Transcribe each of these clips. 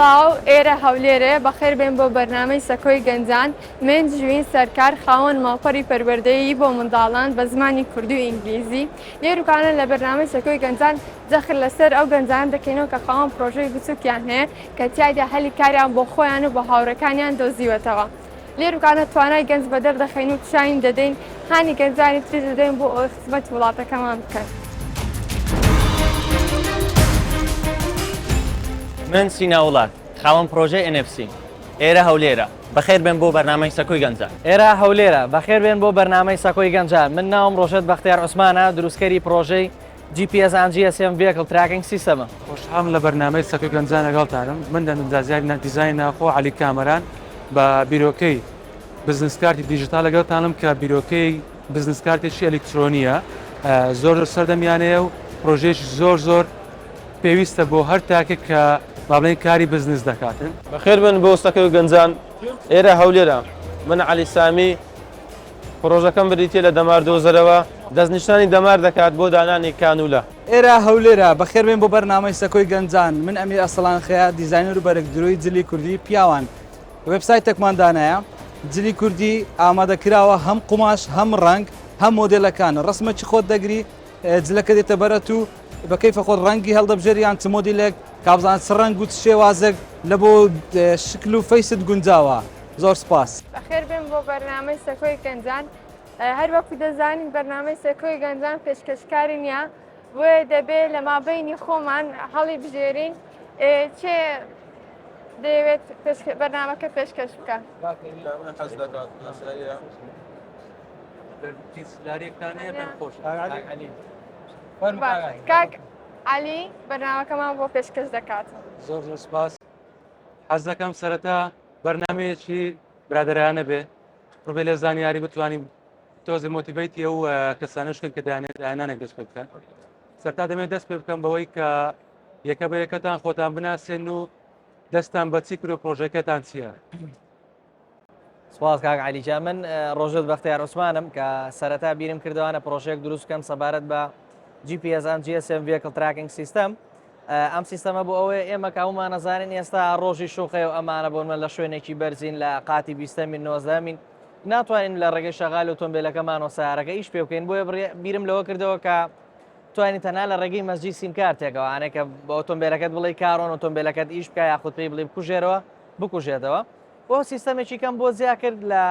سڵاو ئێرە هەولێرێ بەخێر بێن بۆ بەرنامەی سەکۆی گەنجان من ژوین سەرکار خاوەن ماڵپەری پەروەردەیی بۆ منداڵان بە زمانی کوردی و ئینگلیزی لێروکانە لە بەرنامەی سەکۆی گەنجان جەخت لەسەر ئەو گەنجانە دەکەینەوە کە خاوەن پرۆژەی بچووکیان هەیە کە تیایدا هەلی کاریان بۆ خۆیان و بۆ هاوڕێکانیان دۆزیوەتەوە. لێروکانە توانای گەنج بەدەر دەخەین و پیشانی دەدەین، هانی گەنجانی تریش دەدەین بۆ ئەوەی خزمەتی وڵاتەکەمان بکەن. من سینا وڵات، خاوەن پڕۆژەی NFC. ئێرە هەولێرە، بەخێر بێن بۆ بەرنامەی سەکۆی گەنجان. ئێرە هەولێرە، بەخێر بێن بۆ بەرنامەی سەکۆی گەنجان. من ناوم ڕۆژێت بەختیار عوسمانە، دروستکەری پڕۆژەی GPS and GSM Vehicle Tracking System ە. خۆشحاڵم لە بەرنامەی سەکۆی گەنجان لەگەڵتانم. من ئەندازیاری دیزاینی ناوخۆ عەلی کامەران بە بیرۆکەی بزنس کارتی دیجیتاڵ لەگەڵتانم کە بیرۆکەی بزنس کارتێکی ئەلیکترۆنییە زۆر زۆر سەردەمیانەیە و پرۆژەیەکی زۆر زۆر پێویستە بۆ هەر تاکێک کە با بڵێین کاری بزنس دەکاتن. بەخێربێن بۆ سەکۆی گەنجان، ئێرە هەولێرە، من عەلی سامی، پڕۆژەکەم بریتییە لە دەمار دۆزەرەوە، دەستنیشانی دەمار دەکات بۆ دانانی کانولە. ئێرە هەولێرە، بەخێربێن بۆ بەرنامەی سەکۆی گەنجان، من ئەمیر ئەرسەلان خەیات، دیزاینەر و بەرگدرووی جلی کوردی پیاوان. وێبسایتێکمان دانایە، جلی کوردی ئامادە کراوە هەم قوماش هەم ڕەنگ هەم مۆدێلەکان، ڕەسمێکی خۆت دەگری جلەکە دێتە بەرت و بە کەیفە خۆت ڕەنگی هەڵدەبژێری یان چ مۆدیلێک کابزان چ ڕەنگ و چ شێوازێک لە بۆ شکل و face ت گونجاوە. زۆر سپاس. بەخێر بێن بۆ بەرنامەی سەکۆی گەنجان هەر وەکو دەزانین بەرنامەی سەکۆی گەنجان پێشکەشکاری نییە بۆیە دەبێ لە مابینی خۆمان هەڵی بژێرین چێ دەیەوێت بەرنامەکە پێشکەش بکە کاک علی بەرنامەکەمان بۆ پێشکەش دەکات زۆر زۆر سپاس حەز دەکەم سەرەتا بەرنمەیەکی برادرانە بێ ڕوبێ لە زانیاری بتوانین تۆزی motivate ی ئەو کەسانش کە داهێنانێک دەست پێ بکەن سەرتا دەمێت دەست پێ بکەم بەوەی کە یەکە بە یەکەتان خۆتان بناسێن و دەستان بەچی کرد و پرۆژەکەتان چییە؟ سپاس کاک علی جان من ڕۆژت بەختیار عوسمانم کە سەرەتا بیرم کردوانە پرۆژەیەک دروست بکەم سەبارەت بە GPS and GSM Vehicle Tracking System ئەم سیستەمە بۆ ئەوەیە ئێمە کە هەموومان ئەزانین ئێستا ڕۆژی شوقەیە و ئەمانە بۆ من لە شوێنێکی بەرزین لە قاتی بیستەمین نۆزدەمین ناتوانین لە ڕێگەی شەغال و تۆمبیلەکەمان و سیارەکە ئیش پێ بکەین بۆیە بیرم لەوە کردەوە کە توانی تەنها لە ڕێگەی مەسجی سیمکارتێکەوە ئانێکە بە ئۆتۆمبیلەکەت بڵێ car on ئۆتۆمبیلەکەت ئیش بکە یاخود پێی بڵێ بکوژێرەوە بکوژێتەوە بۆ سیستەمێکی کەم بۆ زیا کرد لە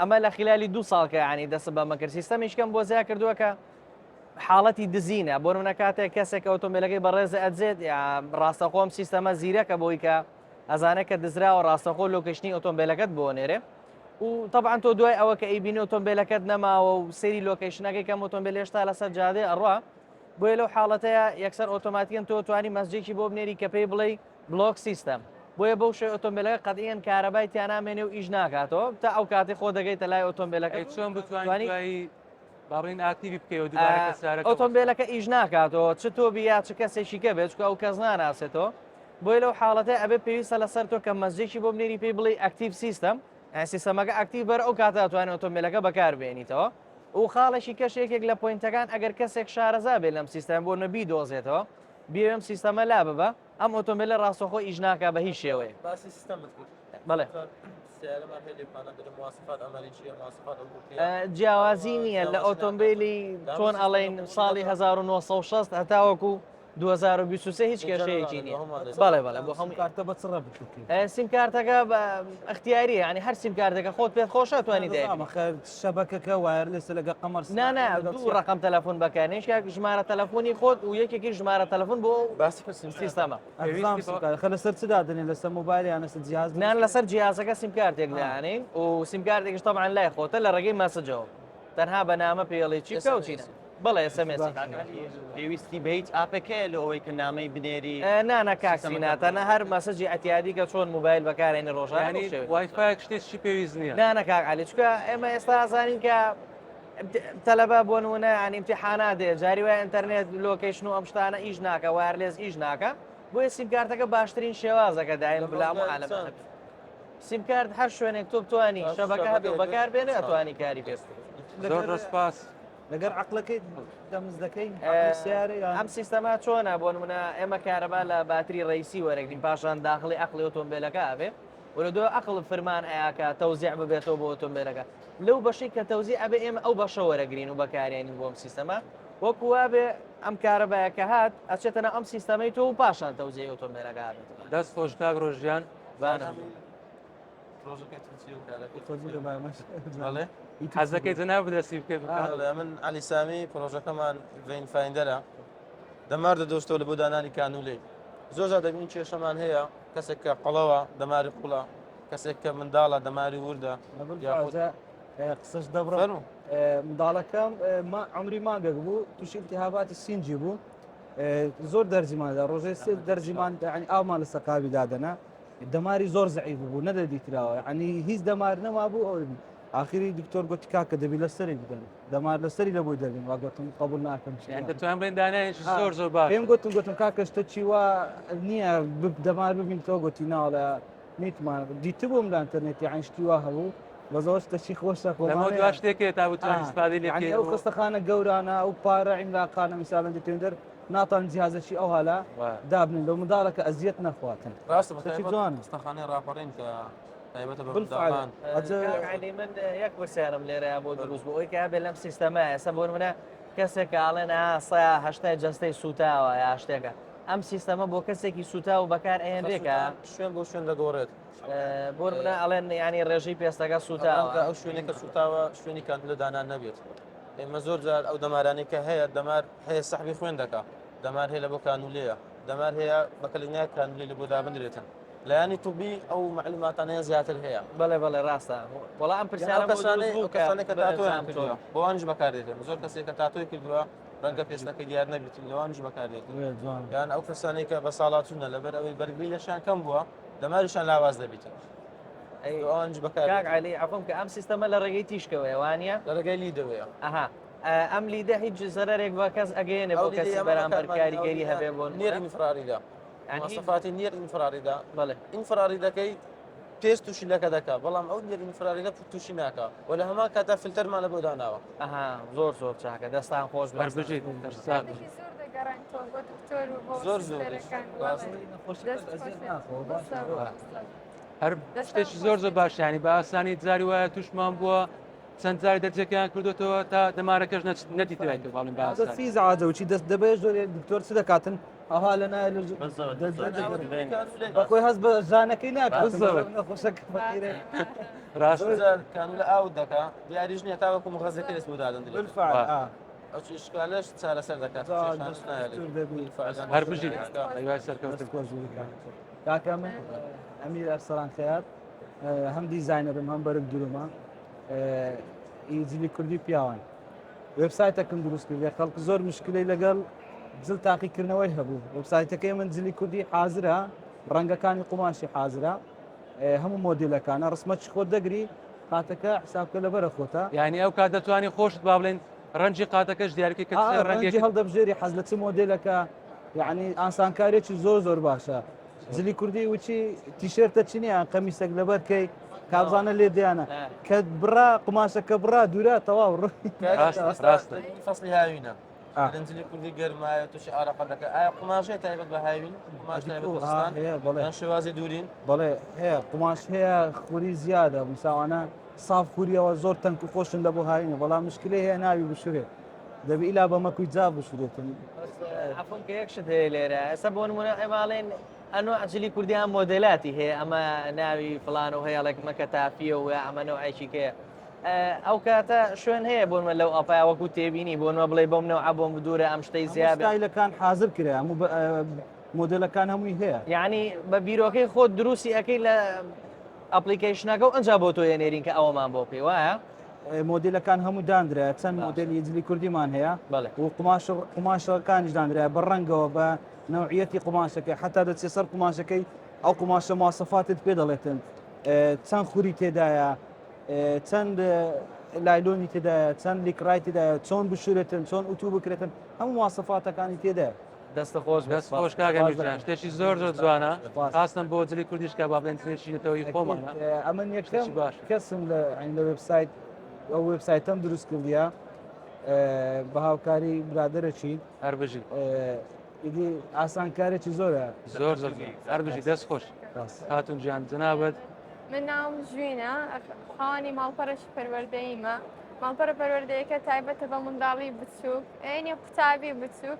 ئەمە لە خلالی دو ساڵ کە ینی دەست بەمە کرد سیستەمێکی کەم بۆ زیا کردووە کە حاڵەتی دزینە بۆ نمونە کاتێک کەسێک ئۆتۆمبیلەکەی بەڕێز ئەدزێت ڕاستەخۆم سیستەمە زیرەکە بۆی کە ئەزانێت کە دزراوە ڕاستەخۆ location ی ئۆتۆمبیلەکەت بۆ نێرێ و طبعا تۆ دوای ئەوە کە ئەیبینی ئۆتۆمبیلەکەت نەماوە و سەیری location ەکەی کەم ئۆتۆمبیل هێشتا لەسەر جادەی ئەڕوا بۆیە لەو حاڵەتەیە یەکسەر ئۆتۆماتیکەن تۆ توانی مەسجێکی بۆ بنێری کە پێی بڵێی block system بۆیە بەو شێ ئۆتۆمبیلەکە قەتعیەن کارەبای تیانامێنێ و ئیش ناکاتەوە تا ئەو کاتی خۆ دەگەیتە لای ئۆتۆمبیلەکە چۆن بتوانانی با بڵێین active ی بکەیەوە دووبارە کە سارەکە ئۆتۆمبیلەکە ئیش ناکاتەوە چ تۆ بی یا چ کەسێکی کە بێت چکە ئەو کەس ناناسێتەوە بۆیە لەو حاڵەتە ئەبێ پێویستە لەسەر تۆ کە مەسجێکی بۆ بنێری پێی بڵێ active system سیستەمەکە active بەر ئەو کاتە توانێت ئۆتۆمبیلەکە بەکاربێنیتەوە و خاڵێکی کەش یەکێک لە point ەکان ئەگەر کەسێک شارەزا بێت لەم سیستەم بۆ نەبی دۆزێتەوە بێم سیستەمە لا ببە ئەم ئۆتۆمبیلە ڕاستەخۆ ئیش ناکا بە هیچ شێوەیەک. باسی سیستەمت کرد. بەڵێ. جیاوازی نییە لە ئۆتۆمبیلی چۆن ئەڵێن ساڵی 1960 هەتاوەکو 2023 هیچ کێشەیەکی نییە بەڵێ بەڵێ بۆ هەموو کارتە بە چ ڕەبتێک سیم کارتەکە بە اختیاریە یعنی هەر سیم کارتەکە خۆت پێت خۆشە توانی دای شەبەکەکە wireless ە لەگە قەمەر نا نا دوو ڕقم تەلەفۆن بەکارنیش یاک ژمارە تەلەفۆنی خۆت و یەکێکی ژمارە تەلەفۆن بۆ باسی سیستەمە خە لەسەر چ دادنێ لەسەر مۆبایل یان لەسەر جیاز نان لەسەر جیازەکە سیم کارتێک دانین و سیم کارتێکش طبعا لای خۆتە لە ڕێگەی message ەوە تەنها بە نامە پێڵی چی بکە و چی نا بەڵێ SMS. پێویستی بە هیچ app ێکەیە لۆ ئەوەی کە نامەی بنێری نا نا کاک سینا تەنها هەر message ی ئەتیادی کە چۆن مۆبایل بەکارێنی ڕۆژانە یانی بەو شێوەیە. وایفایەک شتێکی پێویست نییە. نا نا کاک عەلی چونکە ئێمە ئێستا ئەزانین کە تەلەبە بۆ نمونە یانی ئیمتیحانات دێ جاری وایە ئینتەرنێت location و ئەم شتانە ئیش ناکە wireless ئیش ناکە بۆیە سیم کارتەکە باشترین شێوازە کە دایم بلام و عالەم هەبێت. سیم کارت هەر شوێنێک تۆ بتوانی شەبەکە هەبێ و بەکار بێنێ ئەتوانی کاری پێ بکەی. زۆر زۆر سپاس. لەگەر عەقڵەکەی دەمز دەکەی ئەم سیستەمە چۆنە بۆ نمونە ئێمە کارەبا لە باتری ڕئیسی وەرەگرین پاشان داخلی عەقڵی ئۆتۆمبیلەکە ئەبێ و لە دوای عەقڵ فرمان ئەیاکە تەوزیع ببێتەوە بۆ ئۆتۆمبیلەکە لەو بەشەی کە تەوزیع ئەبێ ئێمە ئەو بەشە وەرەگرین و بەکارێنین بۆ ئەم سیستەمە وەکو وابێ ئەم کارەبایە کە هات ئەچێتە ناو ئەم سیستەمەی تۆ و پاشان تەوزیعی ئۆتۆمبیلەکە هاتێت. دەست خۆش کاک ڕۆژیان. حەزەکەی جەناب دەستی بکەیت من علی سامی پرۆژەکەمان vein finder ە دەمار دەدۆستەوە لە بۆ دانانی کانولەی زۆر جار دەبین کێشەمان هەیە کەسێک کە قەڵەوە دەماری قوڵە کەسێک کە منداڵە دەماری وردە قسەش دەبڕم منداڵەکەم عمری مانگێک بوو تووشی التهاباتی سینجی بوو زۆر دەرزیماندا ڕۆژێ سێ دەرزیمان ئاومان لە سەقاوی دادەنا دەماری زۆر زەعیف بوو نەدەدیتراوە یعنی هیچ دەمار نەمابوو ئەو ئاخری دکتۆر گوتی کاکە دەبی لەسەری بدەن دەمار لەسەری لە بۆی دەبین وا گوتم قبول ناکەم یان دەتوان بڵێن دانایەکی زۆر زۆر باش پێم گوتم گوتم کاکە شتە چی وا نییە دەمار ببین تۆ گوتی ناڵە نیتمان دیتبووم لە ئەتەرنێتی عین شتی وا هەبوو بە زۆر شتەکی خۆشە خۆ دوا شتێکێ تا بتوانین استفادەی لێ بکەین ئەو خەستەخانە گەورانە ئەو پارە عیملاقانە میسالەن دەتوێن دەر ناتان جیهازەکی ئەو هالا دابنن لەو منداڵەکە ئەزیەت نەخواتن ڕاستە بەتایبەت جوان خەستەخانەی ڕاپەڕین کە تایبەتە بە منداڵان علی من یەک پرسیارم لێرە بۆ دروست بۆ ئەوی کە هەبێ لەم سیستەمە ئێستا بۆ منە کەسێک کە ئاڵێن سەهشتای جەستەی سوتاوە یا شتێکە ئەم سیستەمە بۆ کەسێکی سوتا و بەکار ئەهێنرێکە شوێن بۆ شوێن دەگۆڕێت بۆ منە ئەڵێن ینی ڕێژەی پێستەکە سوتاوە ئەو شوێنێکە سوتاوە شوێنی کات لە دانان نەبێت ئێمە زۆر جار ئەو دەمارانەی کە هەیە دەمار هەیە سەحبی خوێن دەکا دەمار هەیە لە بۆ کانولەیە دەمار هەیە بە کەلینای کانولی لە بۆ دابنرێتن لایەنی طبی ئەو معلوماتانەیە زیاتر هەیە بەڵێ بەڵێ ڕاستە وەڵا ئەم پرسیارە کەسانەی ئەو کەسانەی کە تاتۆیان کردووە بۆوانیش بەکاردێتن زۆر کەسێک کە تاتۆی کردووە ڕەنگە پێستەکەی دیار نەبێت لەوانیش بەکاردێت یان ئەو کەسانەی کە بە ساڵاچوونە لەبەر ئەوەی بەرگری لەشیان کەم بووە دەماریشان لاواز دەبیتن ئەوانیش بەکار کاک عەلی عەفوم کە ئەم سیستەمە لە ڕێگەی تیشکەوەیە وانە لە ڕێگەی LED ەوەیە ئەها ئەم LED ە هیچ زەرەرێک بە کەس ئەگەیەنێ بۆ کەسی بەرامبەر کاریگەری هەبێ بۆ near infrared ە مواصفاتی near infrared ە بەڵێ infrared ەکەی پێست تووشی لەکە دەکا بەڵام ئەو near infrared ە تووشی ناکا و لە هەمان کاتا فلتەرمان لە بۆ داناوە ئەها زۆر زۆر چاکە دەستان خۆش بێ. هەر بژیت ساغ بن. زۆر دەگەڕێن تۆ بۆ دکتۆر و بۆ زۆر زۆر سیستەرەکان. ڕاست. دەست خۆش بێت. هەر شتێکی زۆر زۆر باش ینی بە ئاسانی جاری وایە تووشمان بووە چەند جاری دەرجەکەیان کردوتەوە تا دەمارەکەش نەدیترایتەوە باڵین بە ئاسانی. دەستی زعاجەوچی دەست دەبێت زۆر دکتۆر چ دەکاتن ئەها لە نایە بەخۆی هەست بە ژانەکەی ناکات نەخۆشەکە فەقیرە ڕاست کانولە ئاوت دەکا دیاریش نییە تاوەکو مغەزەکە لەس بۆ دادەندرێت بالفعل آه. ئەو ئیشکالەش چارەسەر دەکات هەر بژیت هیوای سەرکەوتن کاکە من ئەمیر ئەرسەلان خەیات هەم دیزاینەرم هەم بەرگ درومە جلی کوردی پیاوان وێبسایتەکم دروست کردێ خەڵک زۆر مشکلەی لەگەڵ جل تاقیکردنەوەی هەبوو وێبسایتەکەی من جلی کوردی حازرە ڕەنگەکانی قوماشی حازرە هەموو مۆدیلەکانە ڕسمەچ خۆت دەگری قاتەکە حسابکە لەبەرە خۆتە یعنی ئەو کات دەتوانی خۆشت با بڵێن ڕەنجی قاتەکەش دیارکەی کە ڕەنگی هەڵدەبژێری حەز لە چ مۆدیلەکە یعنی ئاسانکارێکی زۆر زۆر باشە جلی کوردی وچی تیشێرتە چی نییە قەمیسێک لەبەر کەی کابزانە لێ دیانە کە بڕا قوماشەکە بڕا دوورا تەواو ڕاستە فەصلی هاوینە جلی کوردی گەرمایە تووشی ئارەقە دەکە ئایا قوماشەیە تایبەت بە هاوین قوماش تایبەت بە زستان هەیە بەڵێ یان شێوازی دوورین بەڵێ هەیە قوماش هەیە خوری زیادە مساوانە ساف خوریەوە زۆر تەنک و خۆشن لە بۆ هاوینە بەڵام مشکلەی هەیە ناوی بشورێت دەبی ئیلا بە مەکوی جاف بشورێتن عەفوم کە یەک شت هەیە لێرە ئێستا بۆ نمونە ئێماڵێن ئەنوع جلی کوردیان مۆدێلاتی هەیە ئەمە ناوی فلان و هەیەڵێک مەکە تافیە و یا ئەمە نەوعێکی کەیە ئەو کاتە شوێن هەیە بۆ نمە لەو ئەپای وەکو تێبینی بۆ نمە بڵێ بۆم نەوعە بۆم بدورە ئەم شتەی زیاد ستایلەکان حاضر کرا هەموو مۆدێلەکان هەمووی هەیە یعنی بە بیرۆکەی خۆت دروستی ئەەکەی لە application ەکە و ئەنجا بۆ تۆ ئەنێرین کە ئەوەمان بۆ پێی وایە؟ مۆدیلەکان هەموو دانرا چەند مۆدلی جلی کوردیمان هەیە و قماش قماشەکانیش دانرا بە ڕەنگەوە بە نەوعیەتی قماشەکەی حتا دەچێ سەر قماشەکەی ئەو قماشە ماسەفاتت پێ دەڵێتن چەند خوری تێدایە چەند لایلۆنی تێدایە چەند لیکرای تێدایە چۆن بشورێتن چۆن ئوتو بکرێتن هەموو ماسەفاتەکانی تێدایە دەستە خۆش دەست خۆش کاک ئەمیر جان شتێکی زۆر زۆر جوانە خاستم بۆ جلی کوردیش کە با بڵێن جلێکی نەتەوەیی خۆمانە ئەمن یەکەم باش کەسم لە عین لە وێبسایت ئەو وێبسایتەم دروست کردیە. بە هاوکاری برادەرەکی هەر بژی ئیدی ئاسانکارێکی زۆرە زۆر زۆر هەر بژی دەست خۆش خاتون گیان جەنابت من ناوم ژوینە خاوەنی ماڵپەڕێکی پەروەردەییمە ماڵپەڕە پەروەردەیەکە تایبەتە بە منداڵی بچووک یعنی قوتابی بچووک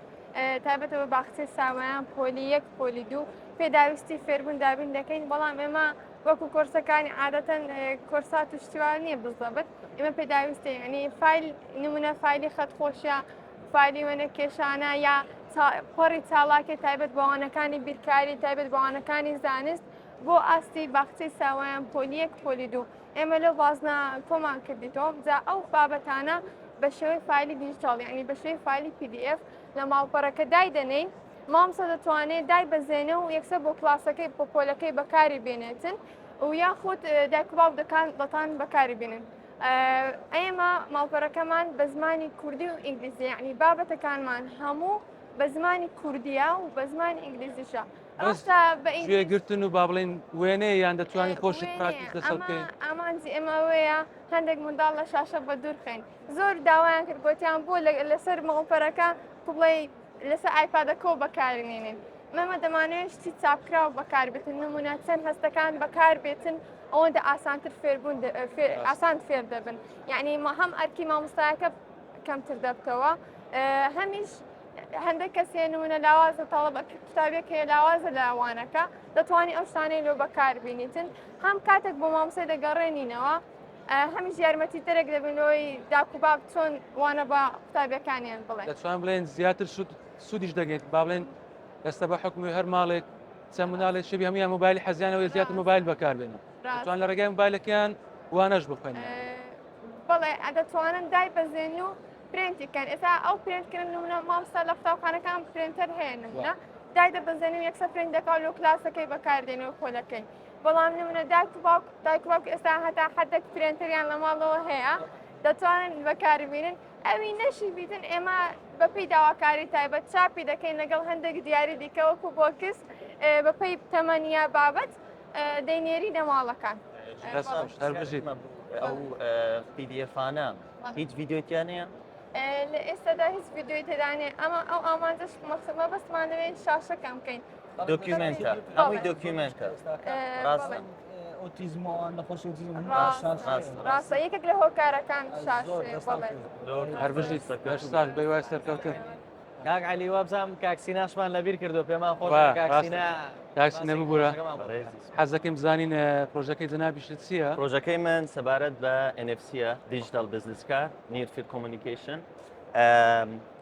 تایبەتە بە باخچەی ساوایان پۆلی یەک پۆلی دوو پێداویستی فێربوون دابین دەکەین بەڵام ئێمە وەکو کۆرسەکانی عادەتەن کۆرسات و شتیوان نییە بزەبت ئێمە پێداویستی ینی فایل نمونە فایلی خەت خۆشە فایلی وێنە کێشانە یا پەڕی چاڵاکێ تایبەت بەوانەکانی بیرکاری تایبەت بەوانەکانی زانست بۆ ئاستی باخچەی ساوایان پۆلی یەک پۆلی دوو ئێمە لەو بازنە کۆمان کردیتەوە جا ئەو بابەتانە بە شێوەی فایلی دیجیتاڵ یعنی بە شێوەی فایلی PDF لە ماڵپەڕەکە دایدەنێین مامۆستا دەتوانێت دای بەزێنە و یەکسەر بۆ کلاسەکەی بۆ پۆلەکەی بەکاری بێنێتن و یاخود دایک و باوک دەکان دەتان بەکاری بێنن ئێمە ماڵپەرەکەمان بە زمانی کوردی و ئینگلیزی یعنی بابەتەکانمان هەموو بە زمانی کوردیە و بە زمانی ئینگلیزیشە ڕاستە بە ئینگلیزی گوێگرتن و با بڵێین وێنەیە یان دەتوانین خۆشت پراکتیس لەسەر بکەین؟ ئامانجی ئێمە ئەوەیە هەندێک منداڵ لە شاشە بە دوور خەین زۆر داوایان کرد گوتیان بۆ لەسەر ماڵپەرەکە بڵێ لەسەر ئایپادەکەەوە بەکارنێنین مەمە دەمانەوێت شتی چاپکراو بەکاربێتن نمونە چەند هەستەکان بەکاربێتن ئەوەندە ئاسانتر فێربوون ئاسان فێر دەبن یعنی هەم ئەرکی مامۆستایەکە کەمتر دەبتەوە هەمیش هەندێک کەس هەیە نمونە لاوازە تاڵەبە قوتابیەک هەیە لاوازە لە وانەکە دەتوانی ئەو شتانەی لۆ بەکار بینیتن هەم کاتێک بۆ مامۆستای دەگەڕێنینەوە هەمیش یارمەتی دەرێک دەبن لۆی داک و باب چۆن وانە بە قوتابیەکانیان بڵێن دەتوان بڵێن زیاتر سود سوودیش دەگەیت با بڵێن ئێستا بە حکومی هەر ماڵێک چەند منداڵێک شبی هەمویان مۆبایلی حەزیانەوە زیاتر مۆبایل بەکاربێنن دەتوان لە ڕێگای مۆبایلەکەیان وانەش بخوێنن بەڵێ دەتوانن دای بەزێن و پرێنتی کەن ئێستا ئەو پرێنت کردن نمونە مامۆستا لە قوتابخانەکان printer هەیە نمونە دای دەبەزێنی و یەکسەر پرێنت دەکا و لۆ کلاسەکەی بەکاردێنێ و پۆلەکەی بەڵام نمونە دایک و باوک دایک و باوک ئێستا هەتا حدێک printer یان لە ماڵەوە هەیە دەتوانن بەکاری بینن ئەوی نەشی بیتن ئێمە بەپێی داواکاری تایبەت چاپی دەکەین لەگەڵ هەندێک دیاری دیکە وەکو box بەپێی تەمەنیا بابەت دەینێرینە ماڵەکان. دەست خۆش هەر بژیت. ئەو PDF انە هیچ ڤیدیۆی تیا نییە؟ لە ئێستادا هیچ ڤیدیۆی تێدا نییە ئەمە ئەو ئامانجەش مەبەستمان لەوێ شاشە کەم بکەین document ە هەمووی document ە ڕاستە ئۆتیزم و نەخۆشی ئۆتیزم ڕاستە یەکێک لە هۆکارەکان شاشەیە بەڵێ هەر بژیت لەش ساغ بەی وای سەرکەوتن. کاک عەلی وابزانم کاک سیناشمان لەبیر کردو پێمان خۆش وا، کاک ڕاستە. سینا کاک سینا باسی ببورە پرۆژەکەمان بکە. حەز دەکەین بزانین پرۆژەکەی جەنابیشت چییە؟ پرۆژەکەی من سەبارەت بە NFC ە digital business card near field communication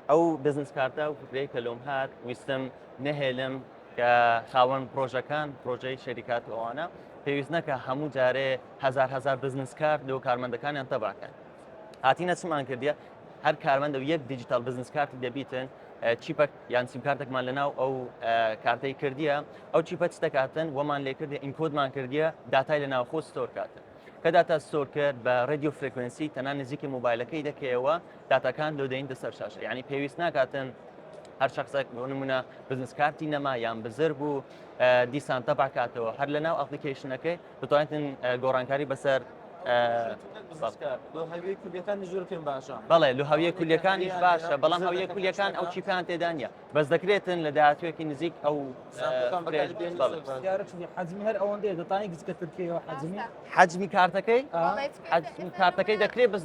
ئەو business card ە و فکرەی کە لۆم هات ویستم نەهێلم کە خاوەن پرۆژەکان پرۆژەی شەریکات و ئەوانە پێویست نەکە هەموو جارێ هەزار هەزار business card لۆ کارمەندەکانیان تەباکەن هاتینە چمان کردیە هەر کارمەندە و یەک digital business card ی دەبیتن chip ەک یان سیم کارتێکمان لەناو ئەو کارتەی کردیە ئەو chip ە چ دەکاتن وەمان لێ کردی encode مان کردیە داتای لە ناوخۆ store کاتن کە داتا store کرد بە radio frequency تەنها نزیکی مۆبایلەکەی دەکەیەوە داتاکان لۆ دەین دەسەر شاشە یعنی پێویست ناکاتن هەر شخصێک بۆ نمونە business card ی نەما یان بزر بوو دیسان تەبعکاتەوە هەر لە ناو application ەکەی دەتوانێتن گۆڕانکاری بەسەر بەڵێ لە هەویە کولیەکانیش باشە بەڵام هەویە کولیەکان ئەو chip یان تێدا نییە بەس دەکرێتن لە داهاتوێکی نزیک ئەو حەجمی هەر ئەوەندەیە دەتانی گچکەتر بکەیەوە حەجمی حەجمی کارتەکەی حەجمی کارتەکەی دەکرێت بەس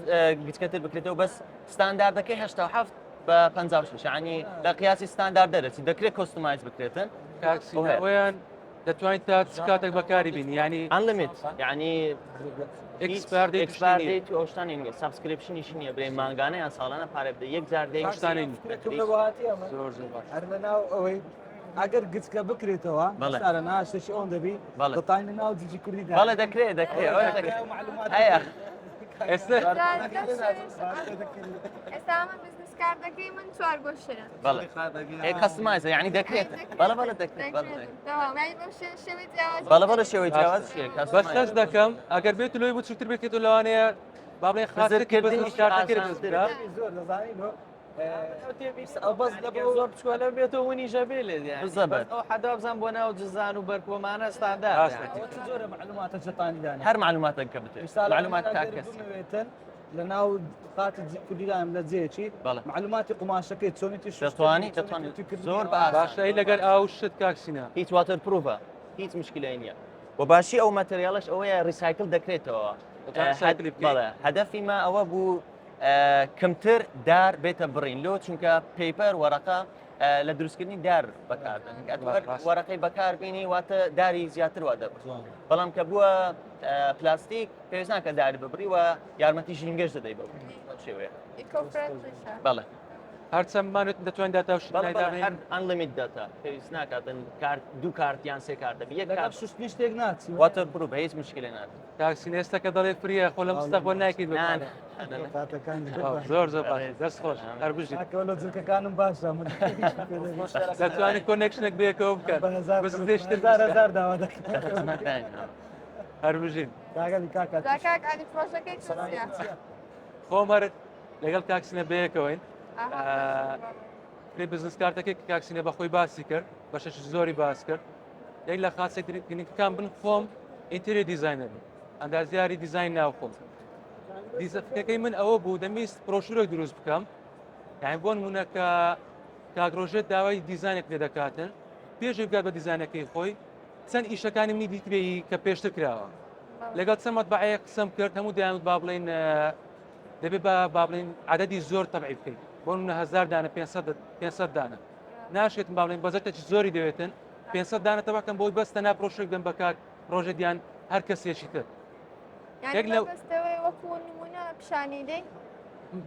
گچکەتر بکرێتەوە بەس ستانداردەکەی 87 بە 56 ینی لە قیاسی ستاندارد دەرەچی دەکرێت customize بکرێتن کاک سینا ئەویان دەتوانیت تا چ کاتێک بەکاری بینی ینی unlimit یعنی expire date expire date و ئەو شتانەی نییە subscription یش نییە برێ مانگانە یان ساڵانە پارە بدە یەک جار دەی شتانەی نییە. زۆر زۆر باش هەر لە ناو ئەوەی ئەگەر گچکە بکرێتەوە بەڵێ. سارە نا شتێکی ئەوەن دەبی بەڵێ. دەتانی لە ناو جیجی کوردی دا بەڵێ دەکرێت دەکرێت ئەوە دەکرێت هەیە ئێستا ئێستا ئەمە business card ەکەی من چوار گۆشەیە. بەڵێ ئێ customize ە یعنی دەکرێت بەڵێ بەڵێ دەکرێت بەڵێ دەکرێت. بەڵێ بەڵێ شێوەی جیاواز چییە بەس customize هەست دەکەم ئەگەر بێت لۆی بچووکتر بکرێت و لەوانەیە با بڵێن خاسترکردنی بزرکردنیش کارتەکەی ئاسانترە. بزرکە زۆر دەزانی لۆ ئەو بەس لە بۆ زۆر بچکۆلە بێت و ونیشە بێ لێ یعنی. بالضبط. بەس ئەو حەدا بزان بۆ ناو جزان و بەرکۆمانە ستاندارد ڕاستە. یعنی. ئەوە چ جۆرە معلوماتە جەتانی دانێ هەر معلوماتێک کە بتێ مثال معلومات تاک کەس بمەوێتن. لە ناو خاتی کوردیدان لە جێکی معلوماتی قوماشەکەی چۆنیتی دەتوانی دەتوانانی زۆر باشە لەگەر ئاو شت کاک سینا هیچ waterproof ە هیچ مشکلەی نییە و باشی ئەو material ەش ئەوەیە recycle دەکرێتەوە هەدەفی ما ئەوە بوو کەمتر دار بێتە بڕین لۆ چونکە paper وەرەقە لە دروستکردنی دار بەکاردن وەرەقەی بەکاربینی واتە داری زیاتر وا دەبڕ بەڵام کە بووە پلاستیک پێویست ناکە داری ببڕی و یارمەتی ژینگەش دەدەی بە شێوەیە بەڵێ هەرچەند مانوت دەتوانین داتا و شت unlimited data پێویست ناکاتن کارت دوو کارت یان سێ کارتە یەک کارت شوشتنی شتێک ناچی waterproof هیچ مشکلێ نابێت کاک سینا ئێستا کە دەڵێ free ە خۆ لە مستەقبەل ناکەیت بە زۆر زۆر باش دەست خۆش هەر بژیت لە جلکەکانم باشە من دەتوانین connection ێک بەیەکەوە بکەن هەزار داوا دەکەن هەر بژین خۆم هەر لەگەڵ کاک سینە بەیەکەوەین پێ بزنس کارتەکەی کاک سینە بەخۆی باسی کرد بەشەش زۆری باس کرد یەک لە خاصە گرنگەکان بن خۆم interior designer ئەندازیاری دیزین ناوخۆم دیزەفکەکەی من ئەوە بوو دەمیست پرۆشورێک دروست بکەم یانی بۆ نمونە کە کاک ڕۆژێت داوای دیزانێک لێ دەکاتن پێشێک بگات بە دیزانەکەی خۆی چەند ئیشەکانی منی دیتبێ کە پێشتر کراوە لەگەڵ چەند مەتبەعەیەک قسەم کرد هەموو دەیانوت با بڵێین دەبێت بە با بڵێین عەدەدی زۆر تەبعی بکەیت بۆ نمونە هەزار دانە 500 500 دانە ناشێت با بڵێین بەجەتێکی زۆری دەوێتن 500 دانە تەبعکەم بۆی بەس تەنها پرۆشێک دەم بە کاک ڕۆژێک یان هەر کەسێکی تر یەک لە وەکو نمونە پیشانی دەی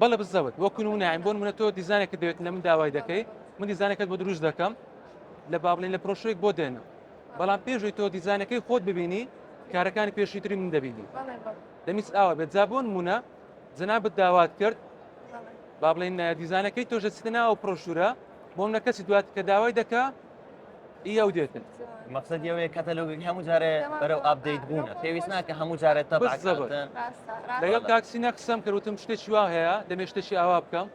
بەڵێ بزەوت وەکو نمونە بۆ نمونە تۆ دیزانێکت دەوێت لە من داوای دەکەی من دیزانەکەت بۆ دروست دەکەم لە با بڵێن لە پرۆشێک بۆ دێنم بەڵام پێشوی تۆ دیزانەکەی خۆت ببینی کارەکانی پێشووتری من دەبینی دەمیست ئاوا بێت جا بۆ نمونە جەنابت داوات کرد با بڵێن دیزانەکەی تۆش دەچیتە ناو پرۆشورە بۆ منە کەسی دوات کە داوای دەکا ئی ئەو دێتن مەقسەدی ئەوەیە کەتەلۆگەکە هەموو جارێ بەرەو update بوونە پێویست ناکە هەموو جارێ تەبعکردن لەگەڵ کاک سینا قسەم کرد وتم شتێکی وا هەیە دەمێ شتێکی ئاوا بکەم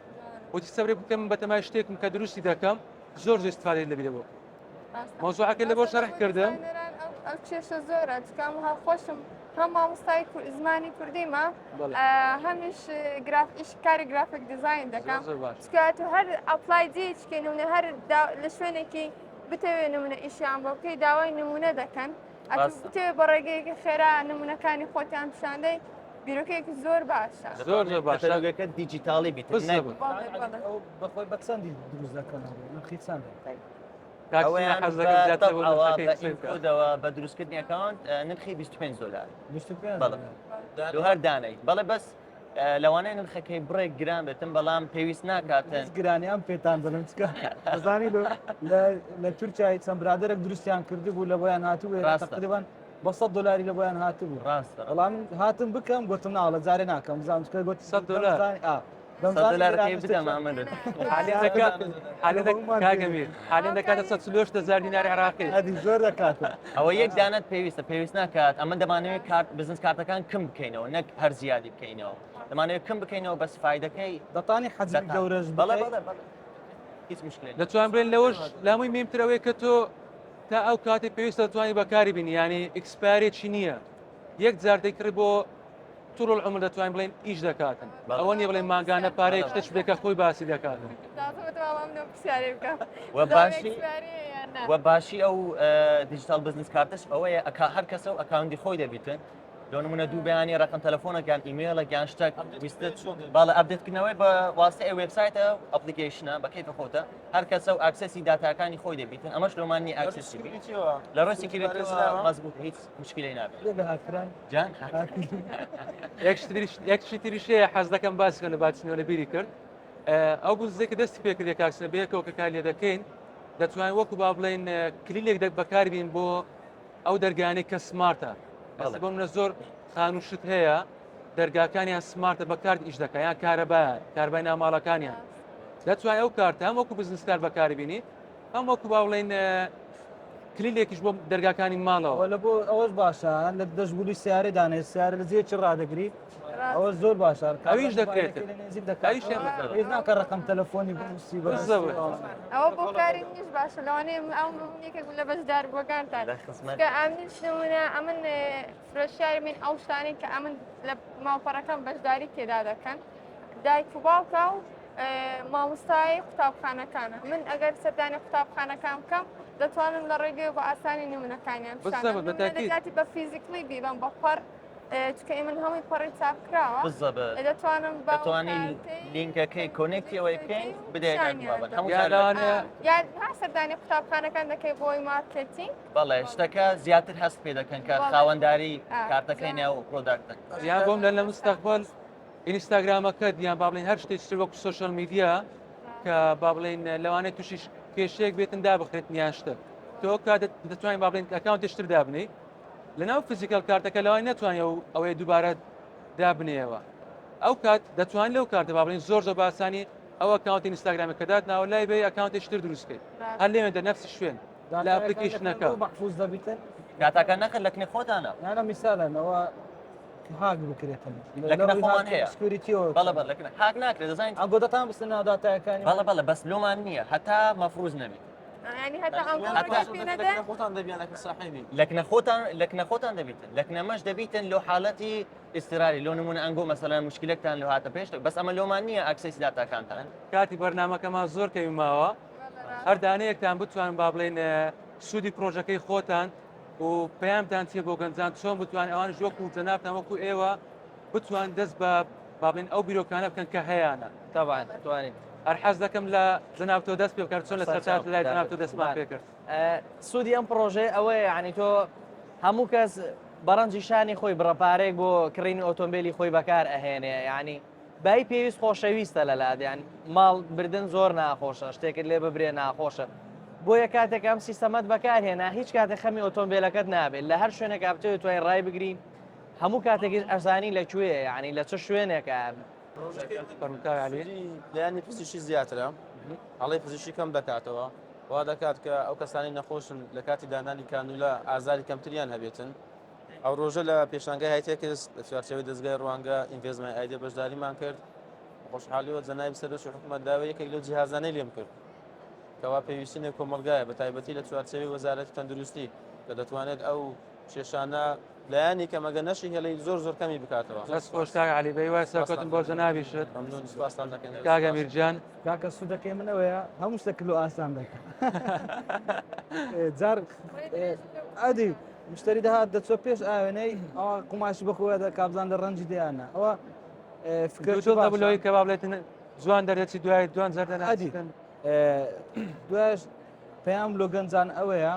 وتی سەبرێ بکەم بەتەمای شتێکم کە دروستی دەکەم زۆر زۆر استفادەی لەبیرە بۆ مەوزوعەکە لە بۆ شەرح کردم ئەو کێشە زۆرە چکام هەر خۆشم هەم مامۆستای زمانی کوردیمە هەمیش گراف ئیش کاری graphic design دەکەم چکات و هەر apply جێچکە نمونە هەر لە شوێنێکی بتەوێ نمونە ئیشیان بۆ بکەی داوای نمونە دەکەن بتەوێ بە ڕێگەیەکی خێرا نمونەکانی خۆتیان پیشاندەی بیرۆکەیەکی زۆر باشە زۆر زۆر باشە کەتەلۆگەکە دیجیتاڵی بیت بەخۆی بە چەندی دروست دەکەنەوە نرخی چەندە ئەوەیان بە بە دروستکردنی account نرخی 25 دلار 25 بەڵێ هەر دانەی بەڵێ بەس لەوانەیە نرخەکەی بڕێک گران بێتن بەڵام پێویست ناکاتن گرانیان پێتان دەڵم چکە دەزانی لە تورکای چەند برادێک دروستیان کردبوو لە بۆیان هاتبوو تقریبا بە 100 دلاری لە بۆیان هاتبوو ڕاستە بەڵام هاتم بکەم گوتم ناڵە جارێ ناکەم زانم چکە گوت 100 دلار هزار دینار عراقی زۆر دەکات ئەوە یەک دانت پێویستە پێویست ناکات ئەمە دەمانەوێت کارت بزنس کارتەکان کم بکەینەوە نەک هەر زیادی بکەینەوە دەمانەوێت کم بکەینەوە بەس فایدەکەی دەتانی حەجمی گەورەش بەڵێ بەڵێ بەڵێ هیچ مشکلێک دەتوان بڵێن لەوەش لامووی مهمترەوەی کە تۆ تا ئەو کاتی پێویستە دەتوانی بەکاری بینی ینی expiry ێکی نییە یەک جار دەیکڕی بۆ طول العمر دەتوانین بڵێین ئیش دەکاتن ئەوە نیە بڵێن مانگانە پارەیەک شتێک بێت کە خۆی باسی دەکاتن وە باشی ئەو digital business card ەش ئەوەیە ئەکا هەر کەسە و account ی خۆی دەبیتن لۆ نمونە دوو بەیانی ڕقم تەلەفۆنەکان ئیمێڵە یان شتێک ویستت باڵە update کردنەوەی بە واسطەی ئەو وێبسایتە application ە بە کەیفە خۆتە هەر کەسە و access ی داتاکانی خۆی دەبیتن ئەمەش لۆمان نیە access ی لە ڕووی security مەزبوط هیچ مشکلەی نابێت جان یەک شتی تریش هەیە حەز دەکەم باسی کەم لە باچنەوە لە بیری کرد ئەو بزێک کە دەستی پێکردی کاک سنە بەیەکەوە کە کار لێ دەکەین دەتوانین وەکو با بڵێین کلیلێک دەک بەکاربین بۆ ئەو دەرگانەی کە smart ە ئێستا بۆ منە زۆر خانوو شت هەیە دەرگاکانیان smart ە بە کارت ئیش دەکە یان کارەبایان کاربای ناوماڵەکانیان دەتوانین ئەو کارتە هەم وەکو بزنس کارت بەکاری بینی هەم وەکو با بڵێین کلیلێکیش بۆ دەرگاکانی ماڵەوە لە بۆ ئەوەش باشە لە دەشبولی سیارە دانێ سیارە لە جێکی ڕادەگری. ئەوە زۆر باشە ئەویش دەکرێت ئەویش ناکە ڕقم تەلەفۆنی بنووسی ئەوە بۆ کاری منیش باشە لەوانەیە ئەو یەکێک لە بەشداربووەکانتان کە ئەمنیش نمونە ئەمن فرۆشیاری من ئەو شتانەی کە ئەمن لە ماڵپەڕەکەم بەشداری تێدا دەکەن دایک و باوکە و مامۆستای قوتابخانەکانە من ئەگەر سەردانی قوتابخانەکان بکەم دەتوانم لە ڕێگەی بە ئاسانی نمونەکانیان پیشان بە physically بیبم بە پەڕ چونکە ئێمن هەمووی پەڕی چاپ کراوە بالضبط دەتوانم بە دەتوانی لینکەکەی connect ی ئەوەی بکەین بدەیە کاک بابەت هەموو یا جار لەوانەیە یان ها سەردانی قوتابخانەکان دەکەی بۆی مارکێتینگ بەڵێ شتەکە زیاتر هەست پێ دەکەن کە بەڵێ. خاوەنداری ئا، کارتەکەی ناو product ەکە یان بۆم لە لە مستەقبل ئینستاگرامەکەت یان با بڵێین هەر شتێکی تر وەکو social media کە با بڵێین لەوانەیە تووشی کێشەیەک بێتن دابخرێت یان شتە تۆ کات دەتوانین با بڵێین account ێکی تر دابنێی لەناو physical کارتەکە لەوای نەتوانێت و ئەوەیە دووبارە دابنێەوە ئەو کات دەتوان لەو کارتە با بڵێین زۆر زۆر باسانی ئەو account ی ئینستاگرامی کە دات ناوە لای بێ account ێکی تر دروست بکەیت هەر لێ دە نفس شوێن لە application ەکە محفوظ دەبیتن داتاکە نەخە لە کنە خۆتانە نانا میسالەن ئەوە هاک بکرێتن لە کنە خۆمان هەیە security یەوە بەڵێ بەڵێ لە کنە هاک ناکرێت دەزانین ئەگۆ دەتان بستن ناو داتاکانی بەڵێ بەڵێ بەس لۆمان نییە هەتا مەفروز نەبێت ینی هەتا ئەم هەتا خۆتان دەبیان لە ساحێبی لە کنە خۆتان لە کنە خۆتان دەبیتن لە کنەمەش دەبیتن لۆ حالەتی ئیستراری لۆ نمونە ئەنگۆ مەسەلەن مشکلێکتان لۆ هاتە پێش بەس ئەمە لۆمان نییە access داتاکانتان کاتی بەرنامەکەمان زۆر کەمی ماوە هەر دانەیەکتان بتوان با بڵێن سوودی پرۆژەکەی خۆتان و پەیامتان چیە بۆ گەنجان چۆن بتوان ئەوانش وەکو جەنابتان وەکو ئێوە بتوان دەست بە با بڵێن ئەو بیرۆکانە بکەن کە هەیانە تەبعەن توانین هەر حەز دەکەم لە جەناب تۆ دەست پێ بکات چۆن لە سەرتا لای جەناب تۆ دەستمان پێ کرد سوودی ئەم پرۆژەیە ئەوەیە یعنی تۆ هەموو کەس بەڕەنجی شانی خۆی بڕە پارەیەک بۆ کڕینی ئۆتۆمبیلی خۆی بەکار ئەهێنێ یعنی بای پێویست خۆشەویستە لە لادیان ماڵ بردن زۆر ناخۆشە شتێکت لێ ببرێ ناخۆشە بۆیە کاتێک ئەم سیستەمەت بەکارهێنا هیچ کاتێک خەمی ئۆتۆمبیلەکەت نابێت لە هەر شوێنێک بتەوێت توای ڕای بگری هەموو کاتێکیش ئەزانی لە کوێیە یعنی لە چ شوێنێکە. لایەنی پزیشکی زیاترە هەڵەی پزیشکی کەم دەکاتەوە وا دەکات کە ئەو کەسانی نەخۆشن لە کاتی دانانی کانولا ئازاری کەمتریان هەبێتن ئەو ڕۆژە لە پێشانگای هایتێکس لە چوارچێوەی دەزگای ڕوانگە Invest My Idea بەشداریمان کرد خۆشحالیەوە جەنابی سەرۆکی حکوومەت داوای یەکێک لەو جیهازانەی لێم کرد کەوا پێویستی نێو کۆمەڵگایە بە تایبەتی لە چوارچێوەی وەزارەتی تەندروستی کە دەتوانێت ئەو کێشانە لایەنی کەم ئەگەر نەشی هێڵی زۆر زۆر کەمی بکاتەوە. دەست خۆش کاک عەلی بەهیوای سەرکەوتن بۆ جەنابیشت. مەمنون سوپاستان دەکەین. کاک ئەمیر گیان. کاکە سوودەکەی من ئەوەیە هەموو شتێک لۆ ئاسان دەکا جار ئەدی مشتری دەهات دەچۆ پێش ئاوێنەی ئەوە قوماشی بەخۆە دەکا بزان لە ڕەنجی دەیانە ئەوە فکر دڵ لەوەی کە با بڵێتن جوان دەردەچی دوای دوان زەردە ئەدی دوایش پەیام لۆ گەنجان ئەوەیە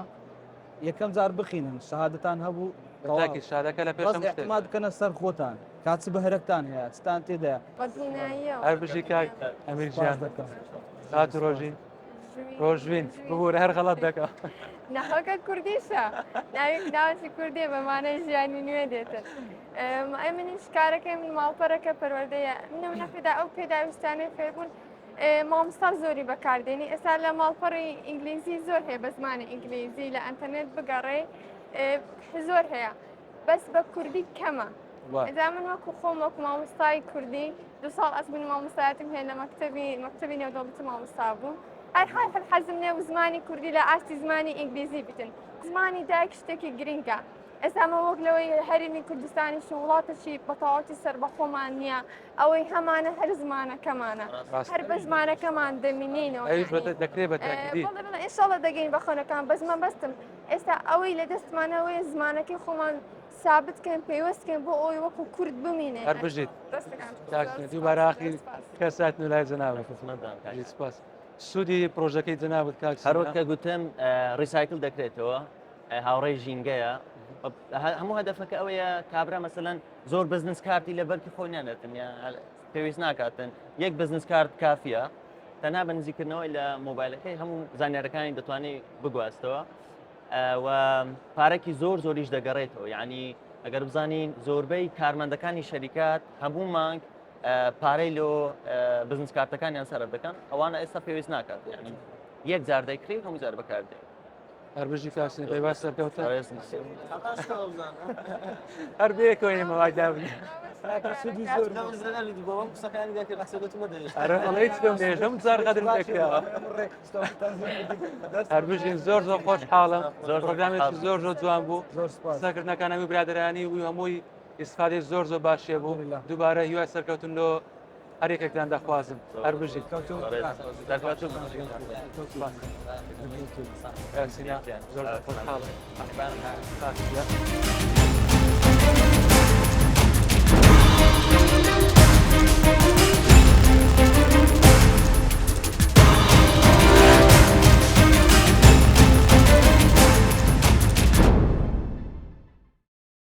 یەکەم جار بخینن شەهادەتان هەبوو تاکی شادەکە لە پێش اعتماد بکەنە سەر خۆتان کاچ بەهرەکتان هەیە چتان تێدایە هەر بژی کاک ئەمیر گیان سات ڕۆژین ڕۆژوین ببوورە هەر غەڵەت دەکە ناوەکە کوردیشە ناوێک ناوەکی کوردیە بە مانای ژیانی نوێ دێتن ئەی منیش کارەکەی من ماڵپەرەکە پەروەردەیە منم نەپێدا ئەو پێداویستانەی فێربوون مامۆستا زۆری بەکاردێنی ئێستا لە ماڵپەڕی ئینگلیزی زۆر هەیە بە زمانی ئینگلیزی لە ئەتەرنێت بگەڕێ زۆر هەیە بەس بە کوردی کەمە ئەجا من وەکو خۆم وەکو مامۆستای کوردی دو ساڵ ئەزمونی مامۆستایەتیم هەیە لە مەکتەبی مەکتەبی نێودەوڵەتی مامۆستا بووم هەر هەر حەزم نێو زمانی کوردی لە ئاستی زمانی ئینگلیزی بتن زمانی دایک شتێکی گرنگە ئێستا مە وەک لەوەی هەرێمی کوردستانیش و وڵاتەشی بە تەواوەتی سەربەخۆمان نییە ئەوەی هەمانە هەر زمانەکەمانە هەر بە زمانەکەمان دەمینینەوە ئەویش بە دەکرێت بە تاکیدی. بەڵێ بەڵێ ئینشاڵڵا دەگەین بە خەونەکان بەس مەبەستم ئێستا ئەوەی لە دەستمانەوەی زمانەکەی خۆمان سابت کەین پەیوەست کەین بۆ ئەوەی وەکو کورد بمینێ هەر بژیت دەستەکان کاک دووبارە ئاخیر کەساتن و لای جەنابت خزمەتدان کاک. سپاس سوودی پرۆژەکەی جەنابت کاک هەروەک سینا کە گوتم recycle دەکرێتەوە هاوڕێی ژینگەیە هەموو هەدەفەکە ئەوەیە کابرا مەسەلەن زۆر business card ی لە بەرکی خۆی نانێتن یا پێویست ناکاتن یەک business card کافیە تەنها بە نزیکردنەوەی لە مۆبایلەکەی هەموو زانیارەکانی دەتوانێت بگواستەوە و پارەکی زۆر زۆریش دەگەڕێتەوە یعنی ئەگەر بزانین زۆربەی کارمەندەکانی شەریکات هەموو مانگ پارەی لۆ business card ەکانیان سەرف دەکەن ئەوانە ئێستا پێویست ناکات یعنی یەک جار دەیکڕی هەموو جار بەکاردێت. هەر بژی کاک سینا پێی باش سەرکەوتن. هەر بەیەکەوە ئێمە وای دابنێ. ئەرە ئەڵێ هیچ لەم نێژەم جار غەدرم پێکراوە. هەر بژین زۆر زۆر خۆشحاڵم زۆر پرۆگرامێکی زۆر زۆر جوان بوو زۆر سپاس. قسەکردنەکان هەمووی برادەرانی بوو هەمووی ئیسفادەی زۆر زۆر باشێ بوو دووبارە هیوای سەرکەوتن لۆ هەر یەکێکتان دەخوازم هەر بژین زۆر خۆشحاڵم.